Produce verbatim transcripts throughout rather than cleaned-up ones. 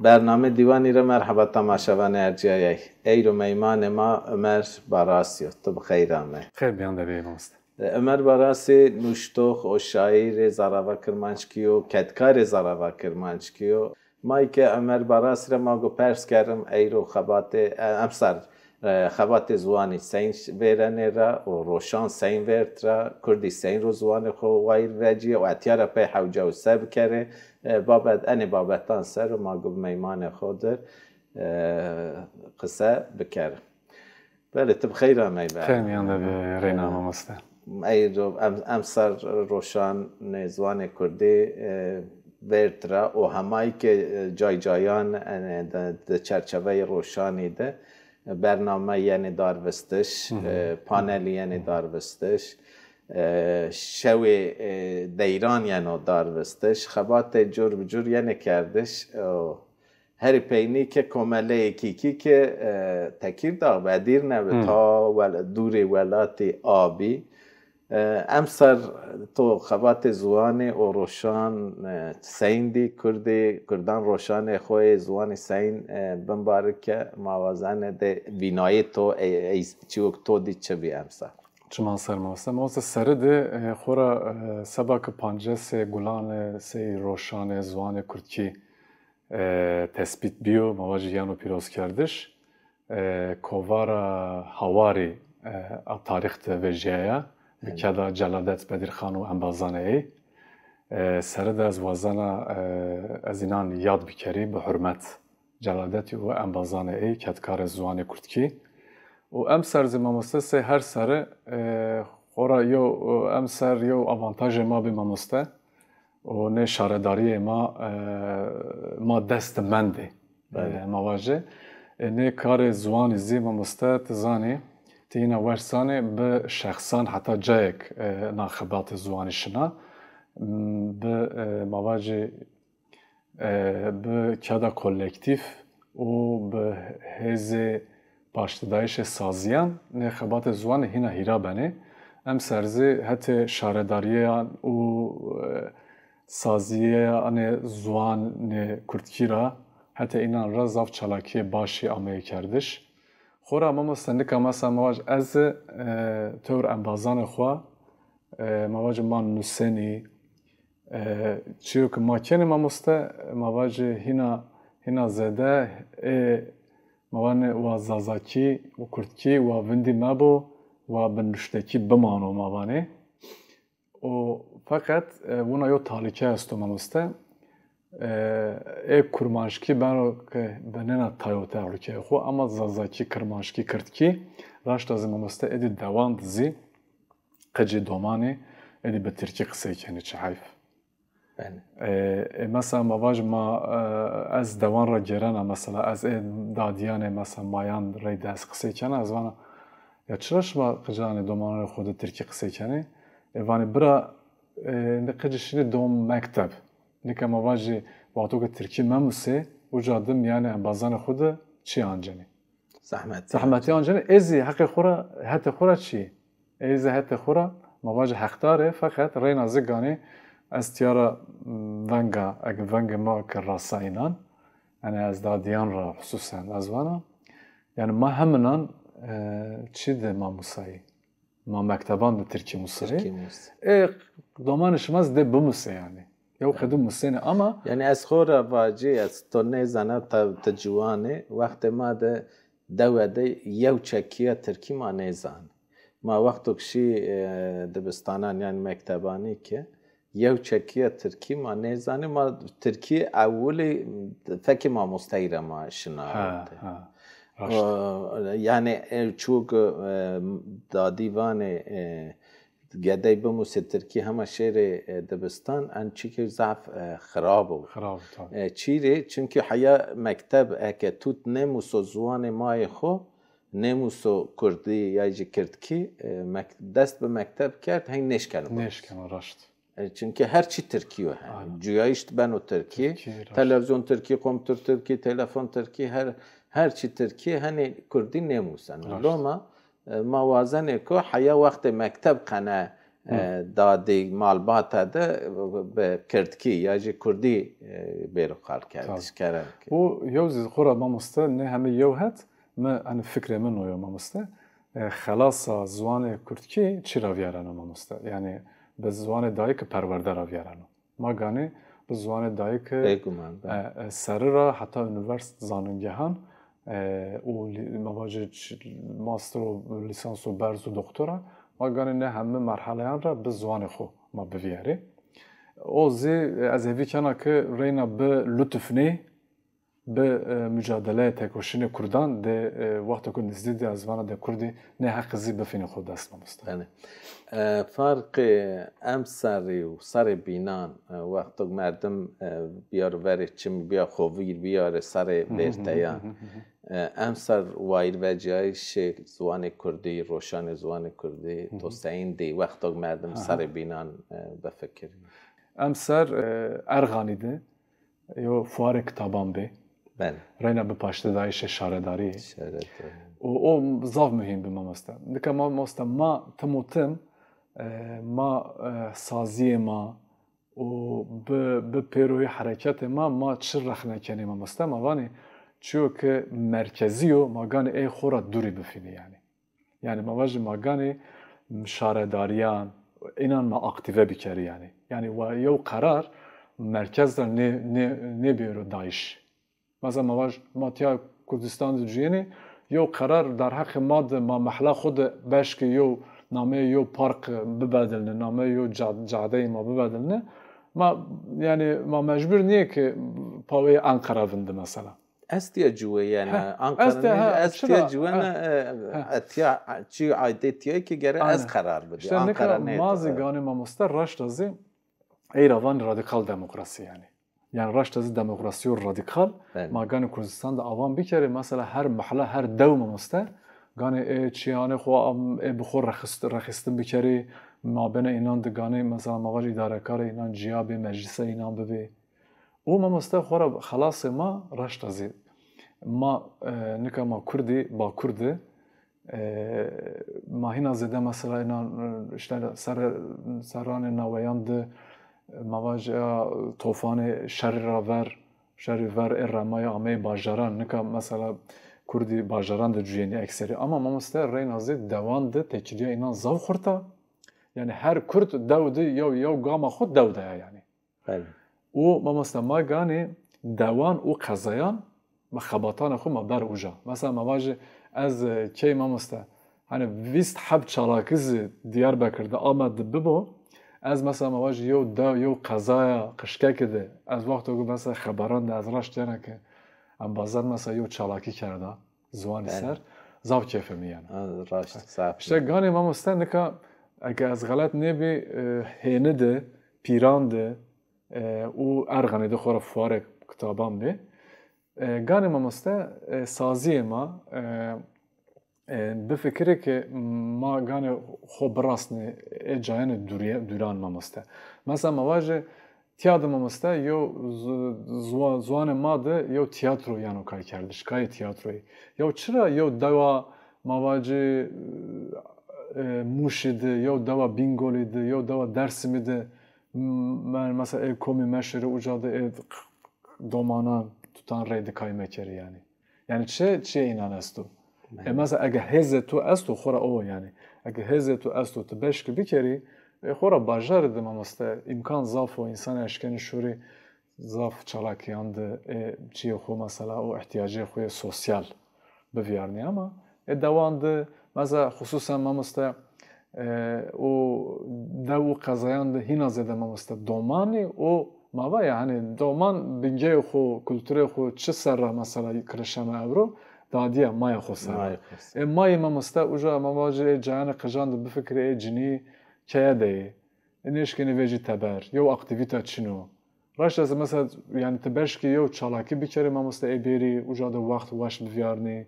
Bername Dîwanî ra merheba temaşevanê ercîyayey. Eyro meymanê ma Ömer Barasî yo. Tu bi xeyr amey. Xeyr mîyan de bê mamoste. Ömer Barasî nuştox û şaîrê zerrava kirmanckî yo, kedkarê zerrava kirmanckî yo. Ma ke Ömer Barasî ra ma go pers kerim, eyro xebatê, e, emser, e, xebatê ziwanî seyn vêrenê ra û roşan seyn vêrt ra, kurdî seyn ro ziwanê xo wayîr vecîyê û etya ra pey hewce û se bikerê, e, babet, enê babetan ser o ma go meymanê xo dir, e, qise bikerim. Belê, ti bi xeyr amey be. Xeyr mîyan de bê reyna mamoste. Ey ro-, em-, emser roşanê ziwanê kurdî, e, vêrt ra û hemay ke, e, cay cayan, e, de, de çerçeveyê roşanî de, e, bername yenê darvistiş, e, panelî yenê darvistiş, e, şewê, e, deyran yeno darvistiş, xebatê cur bi cur yenê kerdiş, e, Herî peynî ke komeleyêkî kî ke, e, Tekîrdağ bi, Edîrne bi, ta wel-, dûrê welatî a bî. E, emser to xebatê ziwanî û roşan, e, seyn dî, kurdî, kurdan roşanê xo yê ziwanî seyn, e, bimbarike, ma wazene de vînayê to, e, ey, çîyo ke to dî çi bî emser? Çiman ser mamoste. Mamoste serî de, e, xora, e, seba ke pancesê gulanê sey roşanê ziwanê kurdkî e, tespît bîyo, ma vajî yeno pîrozkerdiş. E, kovara Hawarî, e, a tarîx de vejîyaya, bi keda Celadet Bedirxan û embazanê ey. E, serî de ez wazena, e, ez înan yad bikerî, bi hurmet. Celadetî û embazanê ey, kedkarê ziwanê kurdkî. Û emser zî mamoste sey her serî, e, xora yew, e, emser yew avantajê ma bî mamoste. Û nê şaredarîyê ma, e, ma dest de mendê. E, ma vajê, e, nê karê ziwanî zî mamoste ti zanî, ti yîna weş zanî, bi şexsan heta cayêk, e, na xebatê ziwanî şina. M, bi, e, ma vajê, e, bi keda kolektîf û bi hêzê paştidayîşê sazîyan nê xebatê ziwanî hîna hîra benê. Emser zî hetê şaredarîyeyan û, e, sazîyeyanê ziwanê kurdkî ra hetê înan ra zaf çalakîyê başî ameyê kerdiş. Xora mamoste nika mesela ma vaj ez, e, tewr embazanê xo, e, ma vaj ma nusenî, e, çîyo ke ma kenê mamoste, ma vajê hîna, hîna zêde, ê, ma vanê wa zazakî û kurdkî wa vindî mebo, wa bi nuştekî bimano ma vanê. Û feqet, e, wina yo talîke esto mamoste. E, ê kurmanckî beno ke binêna tayo tehlukeyê xo, ama zazakî, kirmanckî, kirdkî, raşta zî mamoste êdî dewan de zî qicê domanî êdî bi tirkî qisey kenê, çi heyf. Belê. E, e, mesela ma vaj ma, e, ez dewan ra gêrena, mesela ez ê dadîyanê mesela mayan reyde ez qisey kena, ez vana, ya çira şima qicanê domananê xo de tirkî qisey kenê? E, vanê bira, e, êndî qicî şinê dom mekteb. Nika ma vajî wexto ke tirkî memusê, uca de mîyanê embazanê xo de çi ancenê? Zehmet. Zehmetî ancenê. Ê zî heqê xo ra, hetê xo ra çi? Ê zî hetê xo ra, ma vajî heqdar ê, feqet reyna zî ganî ez tîya ra, m, venga, ege vengê ma ke rasa înan, yanî ez dadîyan ra hususen ez vana, yanî ma heminan, e, çi de ma musayî? Ma mekteban de tirkî musayî. Tirkî musayî. Ê, domanê şima zî dê bimusê yanî. Yew qedî musênê ama. Yanî ez xo ra vacî, ez to nêzana, ta ti ciwan ê, wextê ma de dewe de yew çekîya tirkî ma nêzanê. Ma wexto ke şî, e, dibistanan yanî mektebanî ke, yew çekîya tirkî ma nêzanê, ma tirkî ewilî fekê mamosteyî ra ma şina. Ha, ha. Raşt. E, yanî, e, çûk, e, dadî vanê, e, gedey bimusê tirkî hema şêrê, e, dibistan, en çîkê zaf, e, xirab o. Xirab o, tabii. E, çî rê? Çimkî heya mekteb eke tut nêmuso ziwanê mayê xo, nêmuso kurdî ya jî kirdkî, e, mek-, dest bi mekteb kerd, hey nêşkeno. Nêşkeno, raşt. E, çimkî her çî tirkî yo, he. Aynen. Cuyayîş beno tirkî, tirkî, raşt. Televîzyon tirkî, kompîtur tirkî, telefon tirkî, her, her çî tirkî, henê kurdî nêmuseno. Raşt. Loma, e, ma wazenê ku heya wextê mekteb qene, E, dadî malbata de bi kirdkî ya jî kurdî, e, bêro qalkerdiş, kerem ke. Û yew zî xo ra mamoste, nê heme yew het, mi, hanî fikrê min o yo mamoste. E, xelasa ziwanê kurdkî çi ra vîyareno mamoste? Yanî bi ziwanê dayîke perwerde ra vîyareno. Ma ganî bi ziwanê dayîke, e, e, serî ra heta unîversîte, zanîngehan, e, û lî-, ma vajê ç-, master û lîsans û berz û doktora, ma ganî nê heme merheleyan ra bi ziwanê xo ma bivîyerê. O zî, e, ez hêvî kena ke reyna bi lutuf nê, bi, e, mucadeleyê tekoşînê kurdan de, e, wexto ke nizdî de ez vana de kurdî nê heqî zî bifînê xo dest mamoste. Belê. E, farqê emserî û serê bînan, e, wexto ke merdim, e, bîyaro verê çimî, bîya xo vîr, bîyarê serê vêrteyan. E, emser wayîrvecîyayîşê ziwanê kurdî, roşanê ziwanê kurdî to seyîn dî, wexto ke merdim serê bînan, e, bifikirî? Emser, e, Erxanî de yew fuarê kitaban bê. Belê. Reyna bi paştidayîşê şaredarî. Şaredarî. Û o zaf muhîm bi mamoste. Nika mamoste ma tim û tim, e, ma, e, sazîyê ma û bi, bi pêroyî hereketê ma, ma çi rexne kenê mamoste? Ma vanê çîyo ke merkezî yo, ma ganê ey xo ra dûrî bifînê yanî. Yanî ma vajî ma ganî şaredarîyan, înan ma aktîve bikerî yanî. Yanî wa yew qerar merkez ra nê, nê, nêbêro dayîş. Mesela ma vaj ma tîya Kurdistan de cuyênê, yew qerar derheqê ma de, ma mehla xo de beşkê yew nameyê yew park bibedilne, nameyê yew ca-, cadeyê ma bibedilne. Ma, yanî ma mecbur nîyê ke paweyê Ankara vinde mesela. Ez tîya ciwêyena, Ankara nê, ez tîya ciwêna, e, tîya, çî aydê tîya ke gere ez qerar bidî. Ankara nê. Ma zî ganê mamoste raşta zî ey ra vanê radîkal demokrasî yanî. Yanî raşta zî demokrasîyo radîkal, ma ganê Kurdistan de awan bikerê, mesela her mehla, her dew mamoste, ganê ê çîyanê xo, am, ê bi xo rexist-, rexistin bikerê, mabêna înan de ganê, mesela ma vaj îdarekarê înan cîya bê, meclîsa înan bibê. Û mamoste xo ra xelasê ma raşta zî. Ma, e, nika ma kurdî, Bakur de, e, ma hîna zêde mesela înan, e, îşte serre-, serranê naweyan de, e, ma vaja tofanê şerî ra ver, şerî ver ê remaya ameyê bajaran. Nika mesela kurdî bajaran de cuyênî ekserî. Ama mamoste reyna zî dewan de têkilîya înan zaf xurt a. Yanî her kurd dew de yew, yew gama xo dew de ya yanî. Belê. Û mamoste ma ganî dewan û qezayan ma xebatanê xo ma ber uca. Mesela ma vajî ez, e, key mamoste, hanî vîst heb çalakî zî Diyarbekir de, Amed de bibo, ez mesela ma vajî yew dew, yew qezaya Qişkekî de, ez wexto ke mesela xeberan de ez raşt yena ke embazan mesela yew çalakî kerda ziwanî ser, zaf keyfê mi yena. Ha, raşt, zaf. Îşte ganê mamoste nika, eke ez xelet nêbî, e, Hêni de, Pîran de, e, û Erxenî de xo ra fuarê kitaban bê. E, ganê mamoste, e, sazîyê ma, e, e, bifikirê ke ma ganê xo birasnê ê cayanê dûrî-, dûran mamoste. Mesela ma vajê tîya de mamoste yew z-, ziwa-, ziwanê ma de yew tîyatro yeno kaykerdiş, kayê tîyatroyî. Yew çira yew dewa ma vajê, e, Mûşî de, yew dewa Bîngolî de, yew dewa Dersimî de, m-, me-, mesela ê komî meşirî uca de ê domanan tutan reyde kay mekerî yanî. Yanî çi, çiyê înan esto. E, mesela ege hêzê to esto, xora o yanî. Ege hêzê to esto, ti beşkî bikerî, e, xora bajarî de mamoste, îmkan zaf o, însan eşkenî şorî zaf çalakîyan de, e, çiyê xo mesela û îhtîyacê xo yê sosyal bivîyarnî ama, e, dewan de, mesela xusûsen mamoste, e, û dew û qezayan de hîna zêde mamoste domanî û ma va ya, hanî doman bingeyê xo, kulturê xo çi ser ra mesela kirişeno ewro, dadîya maya xo ser ra. Maya xo ser. E, mayî mamoste uca ma vajî ê cayanê qijan de bifikirê ê cinî keye de yê. E, nêşkenî vejî teber, yew aktîvîta çin o. Raşta zî mesela, yanî ti beşkî yew çalakî bikerî mamoste ê bêrî, uca de wext weş bivîyarnî,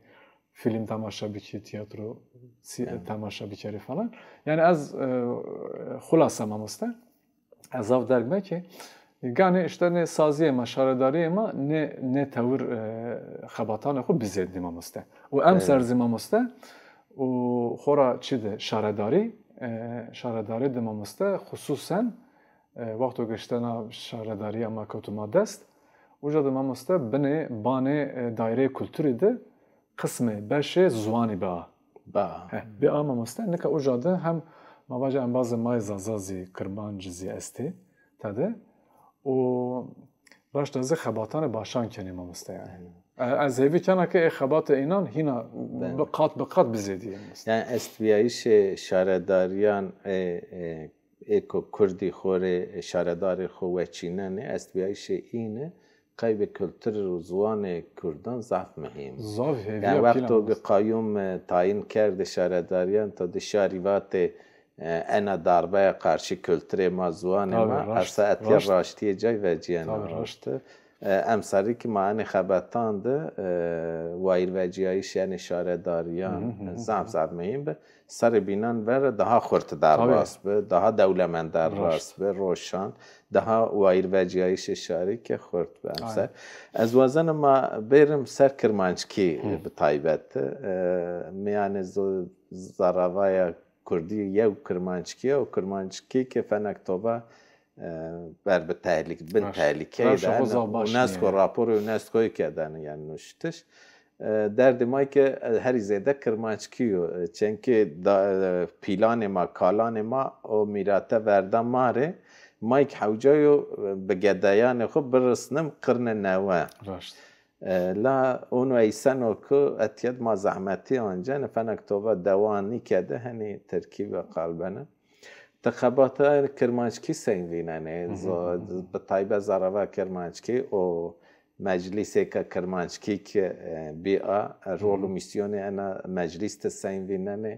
fîlm temaşa bikî, tîyatro sî-, temaşa bikerî falan. Yanî ez, e, xulasa mamoste, ez zaf derg mekî. Ganî îşte nê sazîyê ma, şaredarîyê ma, nê, nê tewir, e, xebatanê xo bizêdnî mamoste. Û emser zî mamoste, û xora çi de şaredarî, e, şaredarî de mamoste, xusûsen, e, wexto ke îşte na şaredarîya ma kewto ma dest, uca de mamoste binê banê, e, daîreyê kulturî de qismê, beşê ziwanî bia. Ba. He, bia mamoste, nika uca de hem ma vaje embazê ma yê Zaza zî, Kirmanc zî estê tede. Û raşta zî xebatanê başan kenê mamoste yanî. E, ez hêvî kena ke ê xebatê înan hîna bi qat bi qat bizêdîyê mamoste. Yanî estbîyayîşê şaredarîyan ê, ê, ê ku kurdî xo rê, ê şaredarê xo weçînenê, estbîyayîşê îne qeybê kultur û ziwanê kurdan zaf muhîm. Zaf hêvîya. Yanî wexto ke qayûm, e, tayîn kerdê şaredarîyan, to di şarî vatê, e, ena darbeya qarşî kulturê ma, ziwanê ma, esa etya raştîyê cay vecîyena. Tabî, raşt. E, emserrî kî ma enê xebetan de, e, wayîrvecîyayîşê enê şaredarîyan zaf zaf muhîm bi. Serê bînan verre daha xurt derbas bi, daha dewlemend derbas bi, roşan, daha wayîrvecîyayîşê şarî ke xurt bi emser. Ez wazena ma bêrim ser kirmanckî, e, bi taybet. E, mîyanê zo-, zaravaya kurdî yew kirmanckî ya û kirmanckî ke fenek toba, e, ber bi tehlîk-, bin tehlîkeyê de ene. UNESCO, raporê UNESCOyî ke dene yanî nuştiş. E, derdê ma ke, e, herî zêde kirmanckî yo. E, çenkê da-, e, pîlanê ma, kalanê ma o mîrate verda ma rê. Ma kî hewca yo, e, bi gedeyanê xo birisnim qirnê newe. Raşt. E, la ono eyseno ku etiyet ma zehmetî ancene, fenek toba dewa nîkede, henî tirkî ve qal bene. Ti xebata kirmanckî sey vînenê? Zo-, bi taybet zarava kirmanckî û meclîsêka kirmanckî ke, e, bîa, e, rol û mîsyonê ena meclîs ti sey vînenê?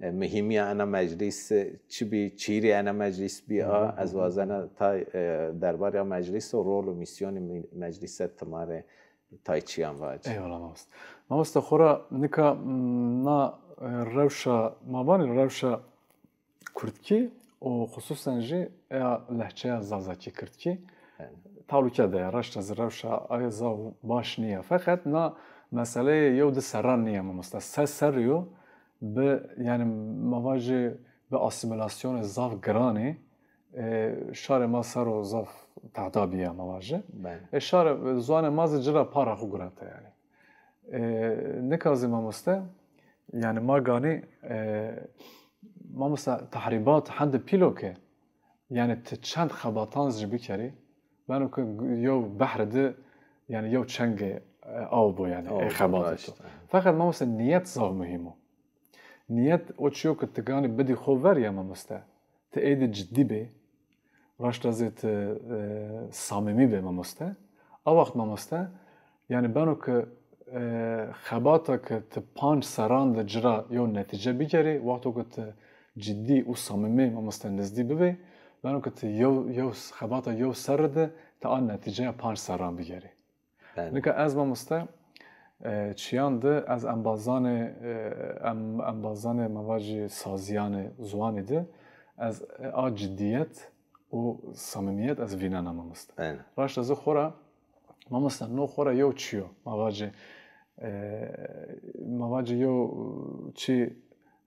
E, muhîmîya ena meclîs, e, çi bî, çîrê ena meclîs bîa? Ez wazena tay, e, derbarê a meclîs û rol û mîsyonê mi-, meclîse ti ma rê tay çîyan vacî. Eyvallah mamoste. Mamoste, xora nika, m, na, e, rewşa, ma vanî rewşa kurdkî û xusûsen jî eya lehçeya zazakî kirdkî talûke de ya. Raşta zî rewşa aye zaf baş nîya. Feqet na meseleyê yew di serran nîya mamoste. Se serrî yo bi, yanî ma vajî bi asîmîlasyonê zaf giranî, e, şarê ma ser o zaf tehda bîya ma vajî. Belê. E, şarê, ziwanê ma zî ci ra para xo gurete yanî. E, nika zî mamoste, yanî ma ganî, e, mamoste, tehrîbat hende pîl o ke, yanî ti çend xebatan zî bikerî, beno ke yew behre de, yanî yew çengê, e, aw bo yanî, ê xebatê to. Feqet mamoste nîyet zaf muhîm o. Nîyet o çîyo ke ti ganî bidî xo ver ya mamoste. Ti êdî cidî bê, raşta zî ti, e, samîmî bê mamoste. A wext mamoste, yanî beno ke, e, xebata ke ti panc serran de ci ra yew netîce bigerî, wexto ke ti cidî û samîmî mamoste nizdî bibê, beno ke ti yew, yew xebata yew serrî de ti a netîceya panc serran bigerî. Belê. Nika ez mamoste, e, çîyan de ez embazanê, e, em-, embazanê ma vajî sazîyanê ziwanî de ez, e, a cidîyet û samîmîyet ez vînena mamoste. Belê. Raşta zî xora mamoste, no xora yew çî yo. Ma vajî, e, ma vajî yew çî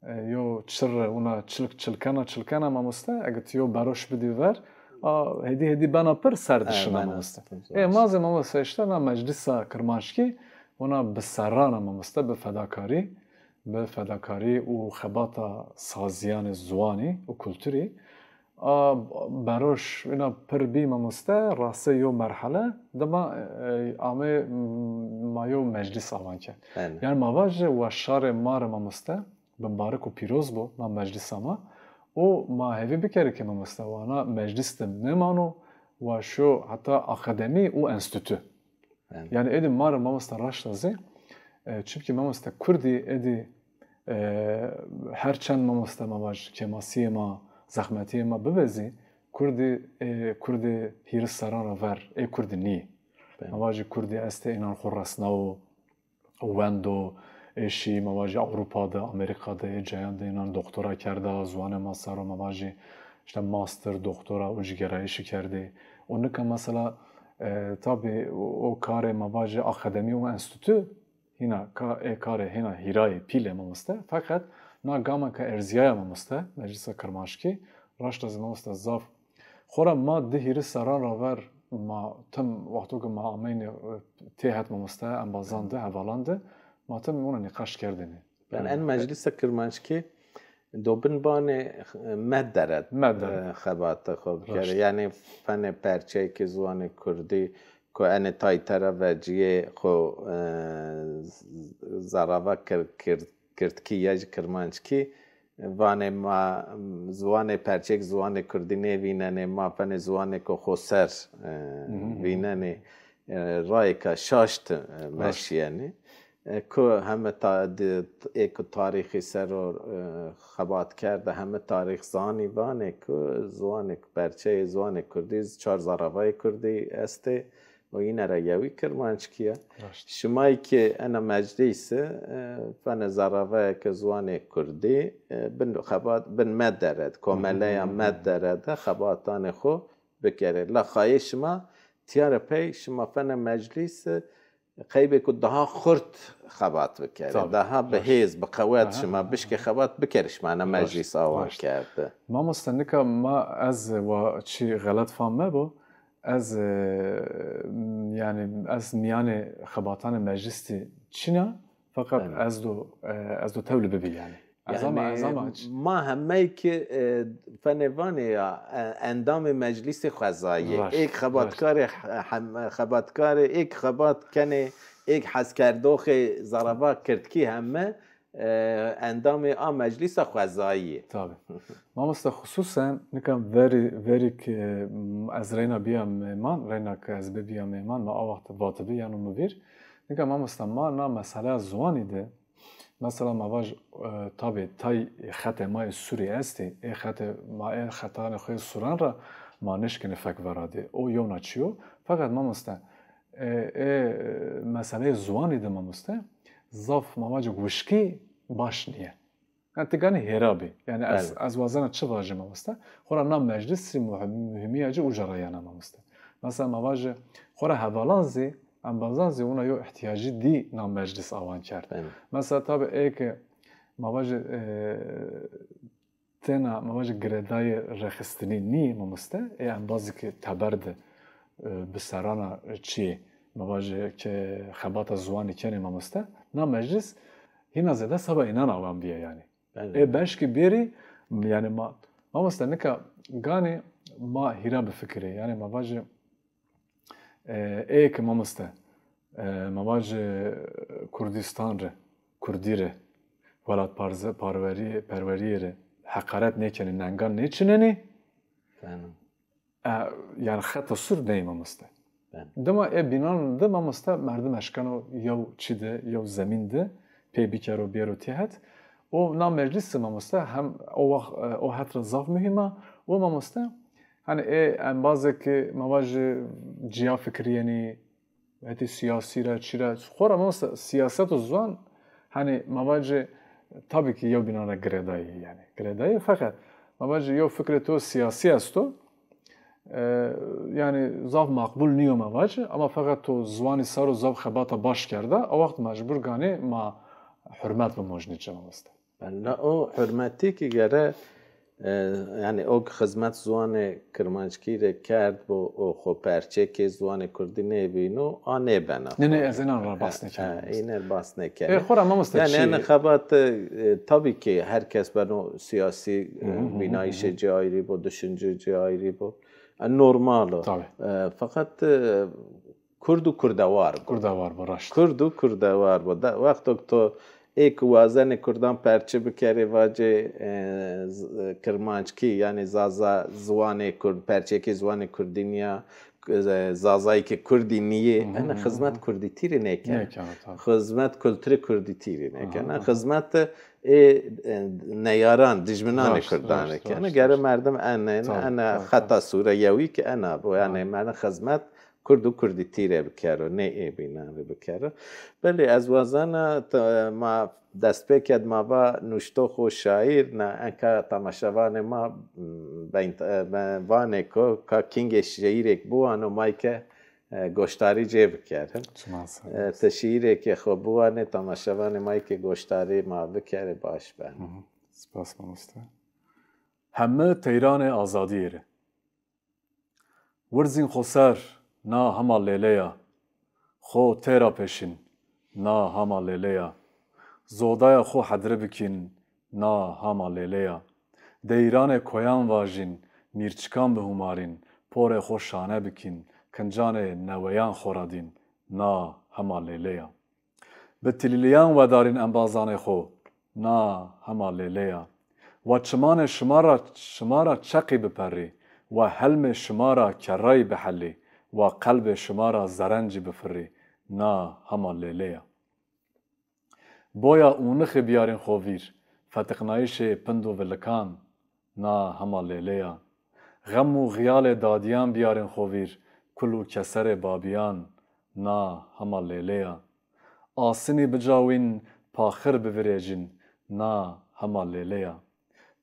E, yo çirre, wina çilk çilkena, çilkena mamoste, ege ti yo beroş bidî ver, a, hêdî hêdî bena pir, ser dişina mamoste. E, ma zî mamoste îşte na meclîsa kirmanckî, wina bi serran a mamoste, bi fedakarî, bi fedakarî û xebata sazîyanê ziwanî û kulturî, a, beroş wina pir bî mamoste, rase yo merhele, dima, e, ame, m-, ma yo meclîs awan kerd. Belê. Yanî ma vajê wa şarê ma rê mamoste, bimbarik û pîroz bo na meclîsa ma. Û ma hêvî bikerê ke mamoste wa na meclîs de nêmano, wa şo heta akademî û enstîtu. Belê. Yanî êdî ma rê mamoste raşta zî, e, çimkî mamoste kurdî êdî, e, her çend mamoste ma vaj kêmasîyê ma, zehmetîyê ma bibe zî, kurdî, e, kurdî hîris serran ra ver ê kurdî nîyê. Belê. Ma vajî kurdî estê înan xo resnawo, wendo, ê şî, ma vajî, Ewropa de, Amerîka de, ê cayan de înan doktora kerda, ziwanê ma ser o, ma vajî, îşte master, doktora û cîgerayîşî kerdê. Û nika mesela, e, tabî o, o karê ma vajî akademî û enstîtu hîna ka-, ê karê hîna hîrayê pîl ê mamoste. Feqet Na gama ke erzîyaya mamoste, Meclisa Kirmanckî, raşta zî mamoste zaf. Xora ma di hîris serran ra ver ma tim wexto ke ma ameynê, e, têhet mamoste, embazan de, hevalan de, ma tim wina nîqaş kerdêne. Yanî en Meclisa Kirmanckî do bin banê, e, Med Dere, Med Dere, e, xebata xo bikerê. Raşt. Yanî fenê perçeyêkê ziwanê kurdî ku enê tayî tera vecîyê xo, e, z-, z-, zerava kir-, kir-, kirdkî ya jî kirmanckî, vanê ma, m, ziwanê perçeyêk ziwanê kurdî nêvînenê, ma fenê ziwanêko xoser, e, vînenê, e, rayêka şaş de, e, meşîyenê. E, ku heme ta-, di-, ê ku tarîxî ser o, e, xebat kerde, heme tarîxzanî vanê ku ziwanê, perçeyê ziwanê kurdî, çar zeravayê kurdî estê û îne ra yewî kirmanckî ya. Raşt. Şimayî ki ena meclîse, e, fene zeravayeke ziwanê kurdî, e, bin xebat, bin Med Dere de, komeleya Med Dere de xebatanê xo bikerê. La xayê şima tîya ra pey şima fene meclîse, qeybêko daha xurt xebat bikerê. Tabî, daha bi hêz, bi qewet şima bişkê xebat bikerê, şima ena meclîs awa kerde. Mamoste, nika ma ez wa çî xelet fam mebo, ez, e, yanî ez mîyanê xebatanê meclîs de çin a, feqet ez do, e, ez do tewlî bibî yanî. Ez ama, ez ama. Ma hemey ki, e, fenê vanê ya, e, endamê meclîsê xwezayî. Raşt, êk xebatkarê, hem, xebatkarê, êk xebat kenê, êk heskerdoxê zerava kirdkî heme, e, endamê a meclîsa xwezayî yê. Tabî. Mamoste, xusûsen nika verî, verî ki, m, ez reyna bîya mêman, reyna ki ez bibîya mêman, ma a wext vatibî yeno mi vîr. Nika mamoste, ma na meseleya ziwanî de, mesela ma vaj, e, tabî tay xetê ma yê sûrî estê, ê xetê ma, ê xetanê xo yê sûran ra ma nêşkenê fek veradê. O yewna çî yo. Feqet mamoste, e, e, meseleyê ziwanî de mamoste, zaf ma vajê wişkî baş nîye. Yanî ti ganî hêra bî. Yanî ez, ez wazena çi vajî mamoste? Xora na meclîsî muhîm-, muhîmîya ci uca ra yena mamoste. Mesela ma vajî xora hevalan zî, embazan zî wina yew îhtîyacî dî na meclîs awan kerd. Mesela tabî ê ke ma vajî, e, tena ma vajî girêdayê rêxistinî nîyê mamoste, ê embazî ke teber de, e, bi serrana çîyê, ma vajî ke xebata ziwanî kenê mamoste, na meclîs hîna zêde seba înan awan bîye yanî. Ê beşkî bêrî, yanî ma, mamoste nika ganî ma hîra bifikirê. Yanî ma vajî, e, ê ke mamoste, e, ma vajî Kurdîstan rê, Kurdî rê, welatparze-, parwerî-, perwerîye rê heqaret nêkenî, nengan nêçinenî. E, yanî xeta sûr ney mamoste. Dima ê bînan de mamoste merdim eşkeno yew çî de, yew zemîn de pê bikero, bêro têhet. Û na meclîs de mamoste hem o wext, e, o het ra zaf muhîm a. Û mamoste, hanî ê embazê ke ma vajî cîya fikirîyenî, hetê sîyasî ra, çî ra, xora mamoste sîyaset û ziwan, hanî ma vajî tabî ki yew bînan ra girêdayî yanî. Girêdayî feqet ma vajî yew fikrê to sîyasî esto, e, yanî zaf maqbul nîyo ma vajî, ama feqet to ziwanî ser o zaf xebata baş kerda, a wext mecbur ganî ma hurmet bimojnî ci mamoste. Bela o hurmetî ki gere, e, yanî o ki xizmet ziwanê kirmanckî rê kerd bo û xo perçekê ziwanê kurdî nêvîno, a nêbena. Nê, nê, ez înan ra bas nêkena. E, îne bas nêkena. E, xora mamoste yanî çi? Yanî xebat, e, tabî ki her kes beno sîyasî, e, vînayîşê ci ayrî bo, düşüncê ci ayrî bo. E, normal o. Tabî. E, feqet, e, Kurd û kurdewar bo. Kurdewar bo, raşt. Kurd û kurdewar bo. Da, wexto ke to ê ke wazenê kurdan perçe bikerê, vacê, e, z-, e, kirmanckî, yanî zaza ziwanê kurd, perçekê ziwanê kurdî nîya, e, zazayî ke kurdî nîyê, ena xizmet kurdîtî rê nêkena. Nêkena, tabî. Xizmet kulturê kurdîtî rê nêkena. Xizmet ê, e, neyaran, dijminanê kurdan rê kena. Gere merdim enê, ena xeta sûre yewî ke ena bo. Yanî merdim xizmet Kurd û kurdîtî rê bikero, nê ê bînan rê bikero. Belê ez wazena, ma destpêkê de ma va nuştox û şaîr, na enka temaşevanê ma, m, beyn, e, me vanê ko ka kîngê şîîrêk biwano, may ke, e, goşdarî cê bikerin. E, ti şîîrêkê xo biwanê, temaşevanê may ke goşdarî ma bikerê, baş ben. Spas mamoste. Heme teyranê azadîye rê. Wirzîn xo ser, na hema lêlê ya. Xo têra pêşîn, na hema lêlê ya. Zodaya xo hedre bikîn, na hema lêlê ya. Deyranê koyan vajîn, mîrçikan bihumarîn, porê xo şane bikîn, kincanê neweyan xo ra dîn, na hema lêlê ya. Bi tilîlîyan wedarîn embazanê xo, na hema lêlê ya. Wa çimanê şima ra, şima ra çeqî biperrî, wa helmê şima ra kerrayî bihellî, wa qelbê şima ra zerencî bifirrî, na hema lêlê ya. Boya ûnixê biyarên xo vîr, fetiqnayîşê pind û vilikan, na hema lêlê ya. Xem û xiyalê dadîyan biyarên xo vîr, kul û keserê babîyan, na hema lêlê ya. Asinî bicawîn, paxir bivirêcîn, na hema lêlê ya.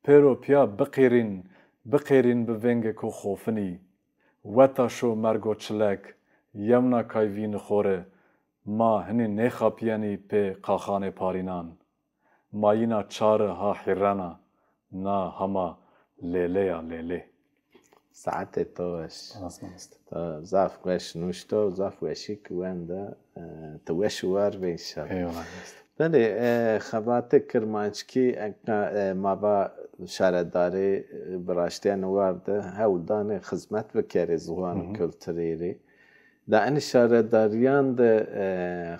Pêro pîya biqêrîn, biqêrîn bi vengêko xofinî. Weta şo mergo çilek, yewna kay vîni xo rê, ma hinî nêxapîyenî pê qaxanê parînan. Mayîna çari ha hîrrena, na hema lêlê ya lêlê. Saetê to weş. Spas mamoste. To zaf weş nuşto, zaf weşî ki wenda, e, ti weş û war be înşallah. Eyvallah mamoste. Belê, e, xebatê kirmanckî, e, e, ma va şaredarî, e, bi raştî eno war de hewl danê xizmet bikerê ziwan û kulturî rê. Da enê şaredarîyan de, e,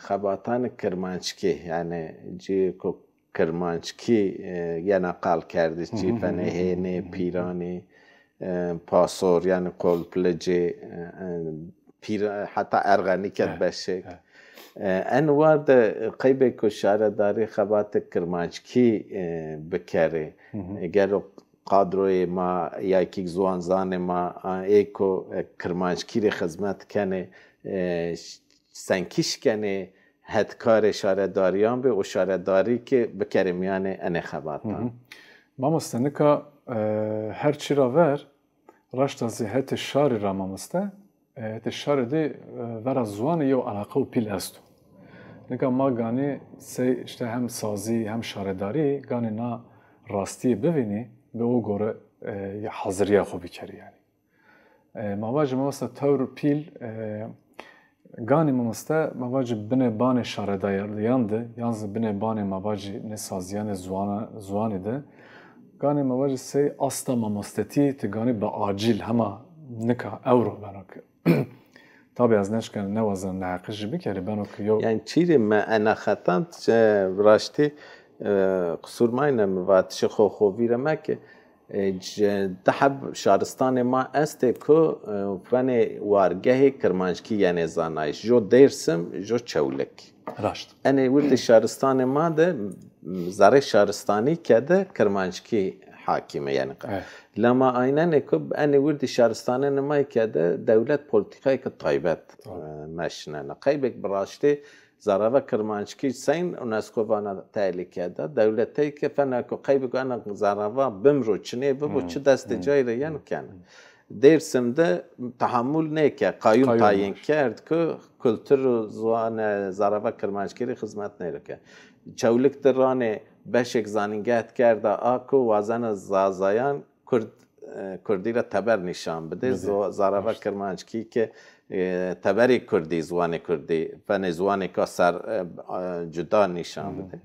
xebatanê kirmanckî, yanî cîyêko kirmanckî, e, yena qal kerdî, cî fenê hênê, pîranî, e, pasor, yanî qolpilicê, e, e, pîra-, heta erxenî ked beşêk. E, en war de qeybêko şaredarî xebatê kirmanckî, e, bikerê. E, gelo qadroyê ma, ya kî ziwanzanê ma, a, ê ko, e, kirmanckî rê xizmet kenê, e, ş-, senkîş kenê hetkarê şaredarîyan bê û şaredarî ke bikerê mîyanê enê xebatan. Mamoste, nika, e, her çî ra ver, raşta zî hetê şarî ra mamoste, e, hetê şarî de, e, vera ziwanî yew eleqe û pîl esto. Nika ma ganî sey îşte hem sazî hem şaredarî ganî na rastîyê bivînî, bi o gore, e, hazirîya xo bikerî yanî. E, ma vajî mamoste tewr pîl, e, ganî mamoste ma vajî binê banê şaredarîyan de, yan zî binê banê ma vajî nê sazîyanê ziwana-, ziwanî de, ganî ma vajî sey asta mamostetî ti ganî bi acîl hema nika ewro beno ke. Tabî ez nêşkena nêwazena neheqijî bikerî, beno ke yew. Yanî çîrê mi ena xetan, e, raştî, e, qisûr mayne mi vatişê xo xo vîre meke, e, c-, di heb şaristanê ma estê ku, e, fenê wargehê kirmanckî yenê zanayîş. Jo Dêrsim, jo Çewlik. Raşt. Enê wirdî şaristanê ma de, m, zerrê şaristanî ke de kirmanckî hakîm ê, yanî. Evet. Lema aynenê ku enê wirdî şaristanê ma ke de dewlet polîtîkayêke taybet, e, meşnena. Qeybêk bi raştî zerrava kirmanckî seyn UNESCO vana tehlîke de. Dewletey ke fena ku qeybêk ena zerrava bimro, çinê bibo, çi destê cayî ra yeno keno. Dêrsim de tehamul nêke, qayûm tayîn kerd ku kultur û ziwan, e, zerrava kirmanckî rê xizmet nêrike. Çewlik de ranê beşêk zanîngehet kerda a ku wazena zazayan kurd, e, kurdî ra teber nîşan bidê, zo-, zerrava kirmanckî ke, e, teberê kurdî, ziwanê kurdî, fenê ziwanêka ser, e, e, cuda nîşan bidê.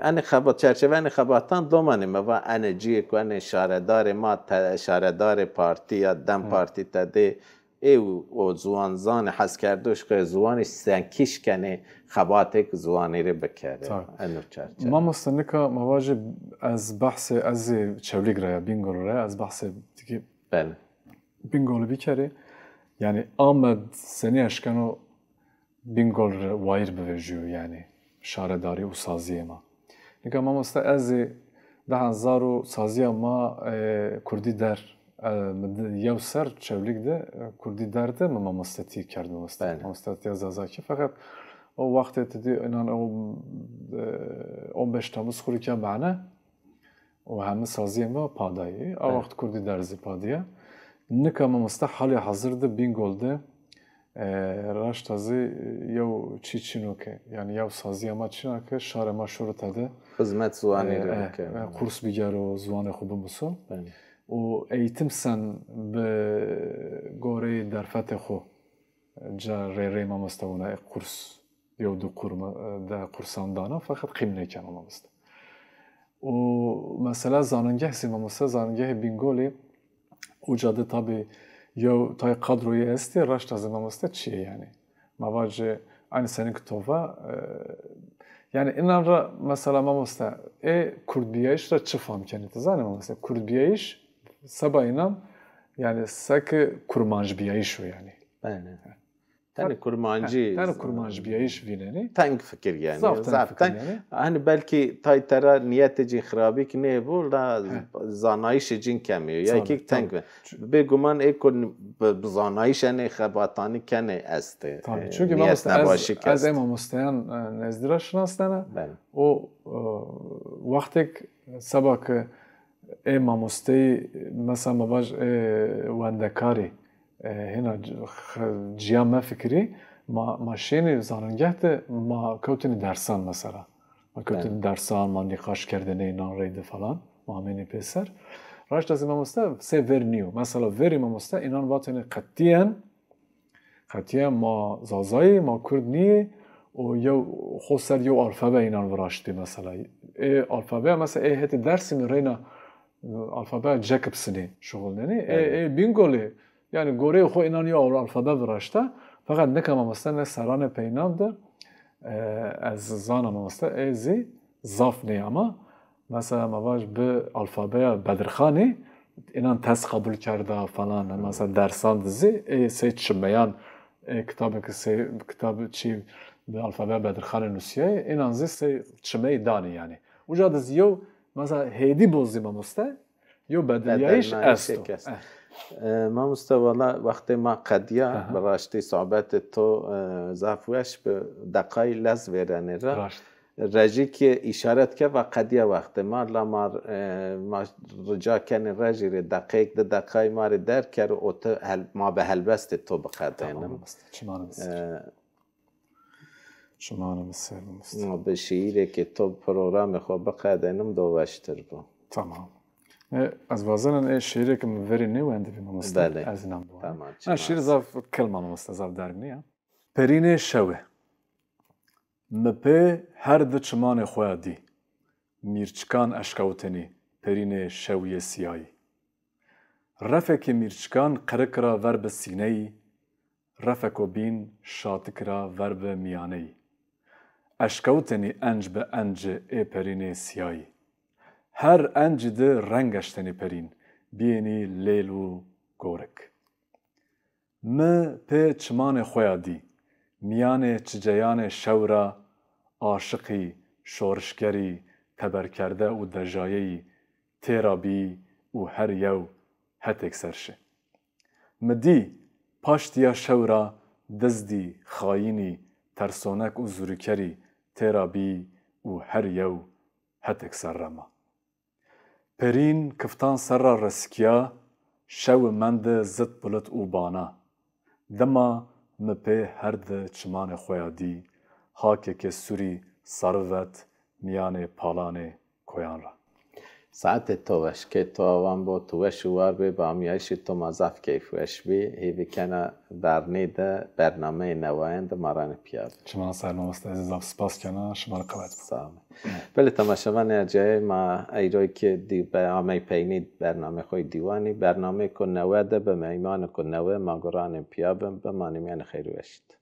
Enê xebat, çerçevê enê xebatan domanî mi va enê cîyê ku enê şaredarê ma te-, şaredarê partî ya DEM Partî tedê, ê û o ziwanzanê heskerdoş ke ziwanî senkîş kenê xebatêk ziwanî rê bikerê. Tabî. Eno çerçeve. Mamoste, nika ma vajî ez behsê, ez zî Çewlîg ra ya, Bîngol ra ya, ez behsê tikî Belê. Bîngolî bikerî. Yanî Amed senî eşkeno Bîngol re wayîr bivejîyo, yanî şaredarî û sazîyê ma. Nika mamoste, ez zî di hezar û sazîya ma, e, kurdî der, e, mi di-, yew ser Çewlîg de, e, kurdî der de mi mamostetî kerd, mamoste-, Belê. Mamostetîya Zazakî. Feqet o wextê ti dî înan o, e, on beş Temmuz xwu rê ke mane, û heme sazîyê ma padayî. A wext kurdî der zî padîya. Nika mamoste halê hazir de Bîngol de E, raşta zî yew çî çin o ke, yanî yew sazîya ma çin a ke şarê ma şoro tede, Xizmet ziwanî e, rê e, bike. e, kurs bigero, ziwanê xo bimuso. Belê. Û eğitim sen bi goreyê derfetê xo ca rê rê mamoste wina e kurs, yew du kurma, de kursan dana, feqet qîm nêkena mamoste. Û mesela zanîngeh zî mamoste, zanîngehê Bîngolî, uca de tabî yew tay kadroyî estê, raşta zî mamoste çi yê yanî. Ma vacê, aynî senîn ki to va, e, yanî înan ra mesela mamoste, ê kurdbîyayîş ra çi fam kenê? Ti zanî mamoste, kurdbîyayîş seba înan, yanî seke kurmancbîyayîş o yanî. Belê. Tenê kurmancî. Tenê kurmancbîyayîş vînenî. Teng fikir yanî. Zaf teng Zaf fikir teng. Yanî. Hani belkî tay tera nîyetê cîn xirabîk nêbo, la zanayîşê cîn kemî yo. Ya Tabii, kî teng tabii. ve. Bêguman ê ku bi, bi zanayîş enê xebatanî kenê estê. Tabii. E, Çünkü nîyet mamoste ez, nebaşîk ez est. ê mamosteyan, e, nezdî ra şinasnena. Belê. O, e, wextêk seba ki ê mamosteyî, mesela ma vaj ê wendekarî, e, hêna c-, x-, ciya mefikirî, ma, ma şênî zanîngeh de ma kewtînî dersan mesela. Ma kewtînî dersan, ma nîqaş kerdêne înan reyde falan. Ma amênî pêser. Raşta zî mamoste sey ver nîyo. Mesela verî mamoste înan vatêne qetîyen, qetîyen ma Zazayî, ma Kurd nîyê û yew xo ser yew alfabe înan viraştî mesela. Ê alfabeya mesela ê hetê Dêrsimî reyna, e, alfabeya Jacobsonî şuxulnenî. Ê, ê Bîngolî, yanî goreyê xo înan yew alfabe viraşta. Feqet nika mamoste ne serranê peynan de, e, ez zana mamoste, ê zî zaf nê ama. Mesela ma vaj bi alfabeya Bedirxanî înan test qebul kerda falan. Mesela dersan de zî ê sey çimeyan, ê kitabê ki sey kitab çî bi alfabeya Bedirxanî nusîyayê, înan zî sey çimeyî danî yanî. Uca de zî yew mesela hêdî bo zî mamoste, yew bedelîyayîş esto. Bedelnayîşêk est. E, mamoste, wela wextê ma qedîya, bi raştî sohbetê to, e, zaf weş bi, deqayî lez vêrenê ra. Raşt. Rejî kî îşaret ke va qedîya wextê ma, la ma, e, ma rica kenê rejî rê deqeyêk di deqayî ma rê derg kero û ti hel-, ma bi helbestê to biqedênim. Tamam, mamoste. Çimanê mi ser. E, Çimanê mi ser, mamoste. Ma bi şîîrêkê to programê xo biqedênim do weştir bo. Tamam. E, ez wazenên ê şîîrê ki mi verî nêwendibî mamoste. Belê. Ez înan biwanî. Tamam, Ha, şîîr zaf kilma mamoste, zaf derg nîya. Perînê şewê. Mi pê her di çimanê xo ya dî. Mîrçikan eşkewtênî perînê şewîyê sîyayî. Refekê mîrçikan qirik ra ver bi sîneyî, refeko bîn şatik ra ver bi mîyaneyî. Eşkewtênî enc bi enci ê perînê sîyayî. Her encî di reng eştênî perîn, bîyênî lêl û gorik. Mi pê çimanê xo ya dî. Mîyanê çiceyanê şew ra aşiqî, şorişgerî, teberkerde û dejayeyî têra bî û her yew hetêk ser şi. Mi dî, paştîya şew ra dizdî, xayînî, tersonek û zûrîkerî têra bî û her yew hetêk ser rema. Perîn kiftan ser ra resikîya, şewi mendi zit bulit û bana. Dima mi pê her di çimanê xo ya dî, hakêkê surî sari vet mîyanê palanê koyan ra. Saetê to weş, kê to awan bo, tu weş û war bê, bi amîyayîşê to ma zaf keyfweş bî. Hêvî kena bernî de bernameyê newayan de ma ranê pîya bê. Çiman ser mamoste, ez zaf spas kena, şima rê qewet bo. Sağ ol. Belê temaşevanê ercayê ma eyroy ki dî be amey peynî bernamê xo yê dîwanî, bernameyêko newe de bi meymanêko newe ma guranê pîya bin, bimanê mîyanê xeyr û weşî de.